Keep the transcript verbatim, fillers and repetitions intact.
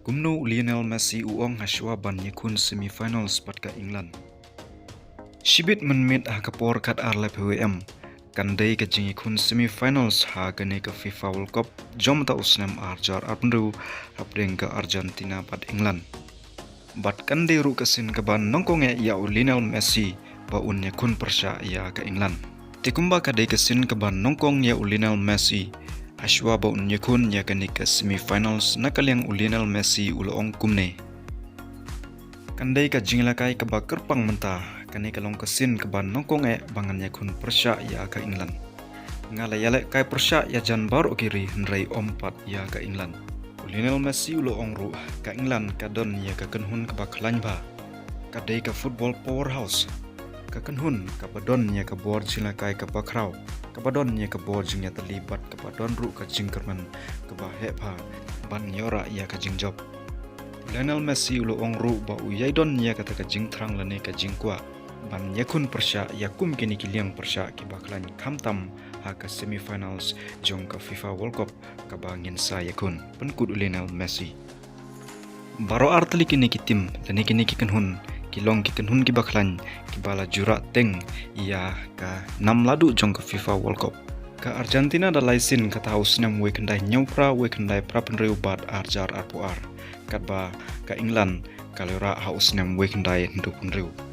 Kumno u Lionel Messi u ong hashwa ban ïakhun semi-finals bad ka England? Shibit mynmiet ha ka por khatar lep hynriew em kan dei ka jingïakhun semi-finals ha kane ka FIFA World Cup jong mynta u snem ar hajar arphew hynriew hapdeng ka Argentina bad England. Bad kan dei ruh ka sien kaba nyngkong eh ïa u Lionel Messi ba un ïakhun pyrshah ïa ka England. Te kumba ka dei ka sien kaba nyngkong ïa u Lionel Messi hashwa ba un ïakhun ïa kane ka semi-finals na ka liang u Lionel Messi u la ong kumne: Kan dei ka jingïalehkai kaba kyrpang mynta, kane ka long ka sien kaba nyngkong eh ba ngan ïakhun pyrshah ïa ka England. Nga la ïalehkai pyrshah ïa jan baroh ki ri hynrei ym pat ïa ka England. U Lionel Messi u la ong ruh ka England ka don ïa ka kynhun kaba khlaiñ bha. Ka dei ka football powerhouse. Ka kynhun kaba don ïa ka bor jingïalehkai kaba khraw, kaba don ïa ka bor jingïatylli bad kaba don ruh ka jingkyrmen kaba heh bha ban ïoh rah ïa ka jingjop. Lionel Messi u la ong ruh ba u ïai don ïa kata ka jingthrang lane ka jingkwah ban ïakhun pyrshah ïa kum kine ki liang pyrshah kiba khlaiñ khamtam ha ka semi-finals jong ka FIFA World Cup kaba ngin sa ïakhun, pynkut u Lionel Messi. Baroh ar tylli kine ki tim lane kine ki kynhun ki long ki kynhun kiba khlaiñ kiba la ju rah teng ïa ka nam laduh jong ka FIFA World Cup. Ka Argentina da la ïasien kata ha u snem wei khyndai hynñiew phra, wei khyndai phra phew hynriew bad ar hajar arphew ar, katba ka England ka la rah ha u snem wei khyndai hynriew phew hynriew.